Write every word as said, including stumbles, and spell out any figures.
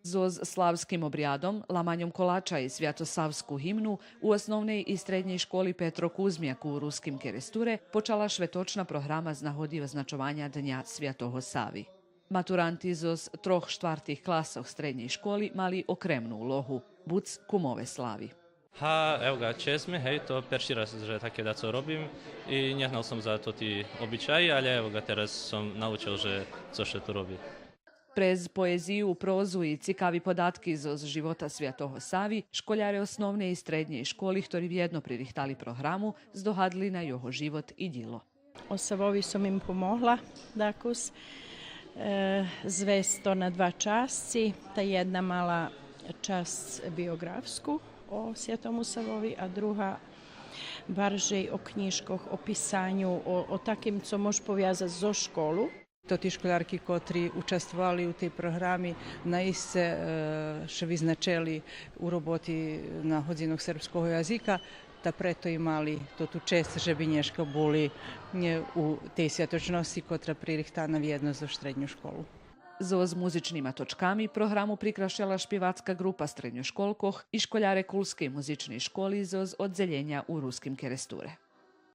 Зоз славским обрядом, ламаньом колача и святосавску гимну у Основней и Стреднєй школи „Петро Кузмяк” у Руским Керестуре почала шветочна програма з нагоди означованя Дня Святого Сави. Матуранти зоз трох штвартих класох стреднєй школи мали окремну улогу, буц кумове Слави. Га, ево га, чест ми, гей, то перши раз же таке дацо робим и нє знал сом за тоти обичаї, але ево га, тераз сом научел же цо ше ту роби. През поезию, прозу и цикави податки зоз живота Святого Сави, школяре Основней и Стреднєй школи, хтори вєдно пририхтали програму, здогадли на його живот и дїло. О Савови сом им помогла дакус, е, звесц то на два часци, та єдна мала часц биоґрафску о Святому Савови, а друга баржей о кнїжкох, о писаню, о, о таким цо мож повязац зоз школу. Тоти школярки котри участвовали у тей програми, наисце, е, ше визначели у роботи на годзинох сербского язика, та прето и мали тоту чесц же би нєшка були, нє, у тей святочносци котра пририхтана вєдно зоз штредню школу. Зоз музичнима точками програму прикрашела шпивацка ґрупа стредньошколкох и школяре Кулскей музичней школи зоз оддзелєня у Руским Керестуре.